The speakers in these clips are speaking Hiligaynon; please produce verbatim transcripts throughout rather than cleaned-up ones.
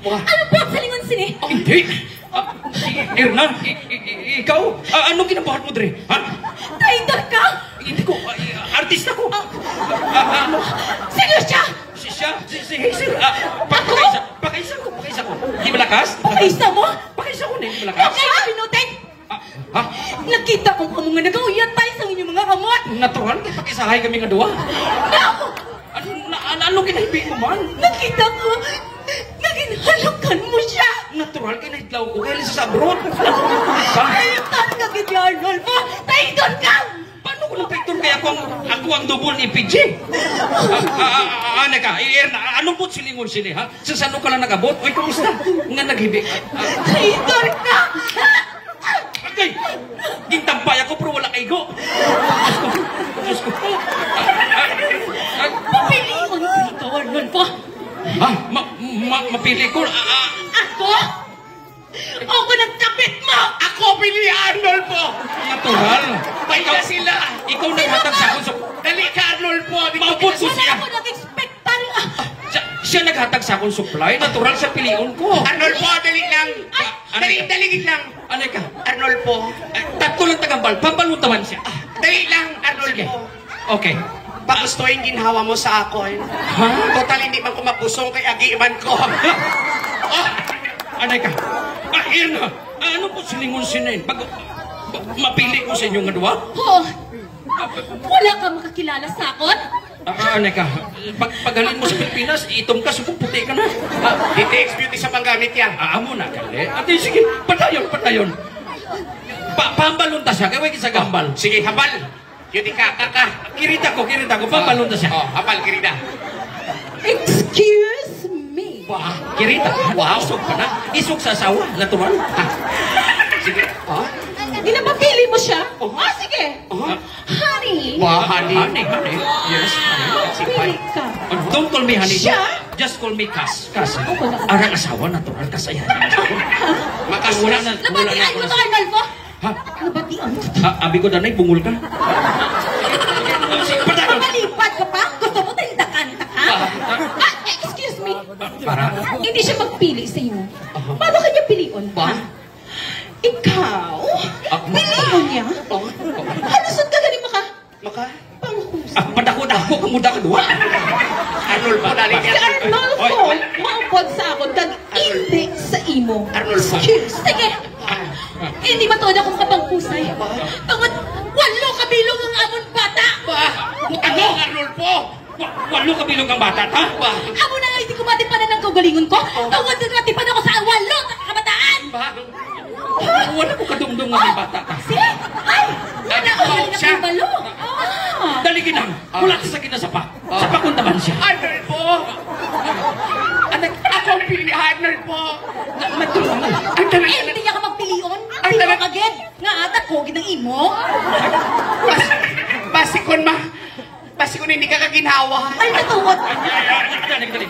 Ano po ang silingon sini? Hindi. Ah, Erna, i- i- i- ikaw? Ah, anong ginabuhat mo dre? Ha? Traitor ka! Hindi ko, ah, i- artista ko. Ah, ah, ano? Sino siya? Si siya, si, si Hazel. Ah, pa- Ako? Pakaisa, pakaisa ko, pakaisa ko. Di malakas? Pakaisa mo? Pakaisa ko na, di malakas. Kaya binuting! Ah, ha? Nakita ko kamo nga nagauyatay sa inyong mga kamot. Natural, kay pakisahay kami nga duha. Ano? Ano, na, ano, ano ginahibi mo man? Nakita ko, naginhalukan mo siya. Natural, kay nahidlaw ko, kay sa abroad. Ha? Ay, tas ka gid, Arnulfo. Traitor ka! Paano ko nang traitor kay ako ang, ako ang double ni P G? Ah, ah, ah, ah, ano ka? I-air na. Anong buot silingon sini, ha? Sa sano ka lang nag-abot? Uy, kumusta? Nga naghibi. Ah, ah. Traitor ka! Okay. Gintampay ako, pero wala kaigo. Diyos ko. Diyos ko. Ah, ah, ah. Papilion ko ikaw, Arnulfo. Ha? Ma, ma, mapili ko? Ah, ah. Ako? O kung nagkapit mo? Ako pili, Arnulfo. Natural. May Ikaw, na sila. Ikaw naghatag sa akong sup-, Dali ka, Arnulfo. Di ko Maupod ko Wala siya. Ako nag-expectan. Ah, Siya, siya naghatag sa akong supply. Natural siya pilion ko. Arnulfo, dali lang. Ay. Dali, dali lang. Ano ka? Arnulfo. Eh, tatlo lang tagambal. Pambaluntawan siya. Ah, dali lang, Arnulfo. Sige. Okay. Pagusto yung ginhawa mo sa akon. Ha? Total, hindi man ko mabusong kay agi man ko. Oh! Anay ka. Ah, Erna, ano po silingon sinin? Pag, ba- mapili ko sa inyo nga duha? Oo. Wala ka makakilala sa akon? Ah, anay ka. Pag, paghalin mo sa Pilipinas, itom ka, subong puti ka na. Ah, Ditex Beauty sa panggamit yan. Ah, amo na, kali. Ate, sige, padayon, padayon. Pa, pambalon ta siya, kay way sa gambal. Sige, habal. Yun, ika, ka, ka. Kirita ko, kirita ko. Pambalon na siya. Oh, hapal, kirita. Excuse me. Ba, kirita. Wow. Isog ka na. Isog sa asawa. Natural. Ah, sige. Ah? Ginapapili mo siya? Oh. Ah, sige. Oh. Honey. Ba, honey. Honey, honey. Yes, honey. Pili ka. Oh, don't call me honey. Siya? Just call me Kas. Kas. Oh, wala. Arang asawa, natural ka sa iya. Makas. Wala na, wala na Nabatian ako mo na. Ba, Arnulfo? Ha? Nabatian ko. Ah, abi ko, danay, bungol ka. Patayon. Mamalipad ka pa? Gusto mo tindakan ka, ha? Ah, ah. Ah, eh, excuse me. Para? Hindi siya magpili sa imo. Aha. Paano ka niya pilion, Ba? ha? Ikaw? Ah, ma- Pilion niya? Oh. Halusot ka gani maka- Maka? Panghusay. Ah, padako-dako ka mo, dako-dako. Arnulfo, dali Si niya. Arnulfo, Oy. maupod sa akon kag hindi sa imo. Arnulfo. Excuse. Sige. Hindi matuod akong kapanghusay. Tungod, walo ka bilog ang amon bata. Ba? Ano? Arnulfo! Wa-, walo ka bilog ang bata, ta? Ba? Amo na nga, hindi ko matipanan ang kaugalingon ko. Oh. Tungod, nagatipan ako sa walo ka kabataan. Ba? Wala ko kadumdum nga may bata ka. See? Ay! Wala Ako, ko na siya. Nabalo. Ah. Dali, ginang. Ah. Wala ka sa ginasapa. Ah. Sapa kung naman siya. Arnulfo! Anak, ako ang pili, Arnulfo! Na, matulog na. Ang dali. Eh, hindi niya ka magpilion. Ang Pilion dali. Ka, gid. Nga ata ko, ginang imo. Bas, basi kon ma, basi kon hindi ka kaginhawa. Ay, natuwad. Dali, dali, dali.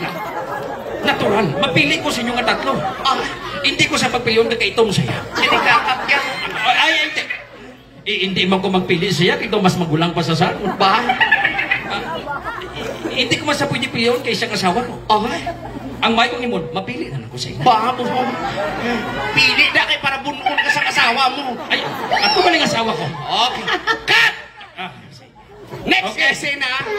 Natural. Mapili ko sa inyo nga tatlo. Ah. Hindi ko sa pagpilion na kaitom siya. Hindi ka kakya. Ay, ay, hindi. Eh, hindi man ko magpili siya, kay daw mas magulang pa sa salon. Ba? Ah, hindi ko man sa pwede pilion kay siyang asawa ko. Okay. Ang may kong imon, mapili na lang ko sa ila. Ba, mo? Pili na kay para bunton ka sa asawa mo. Ay, ako ba ng asawa ko? Okay. Cut! Ah, sige. Next Okay. Scene, ha?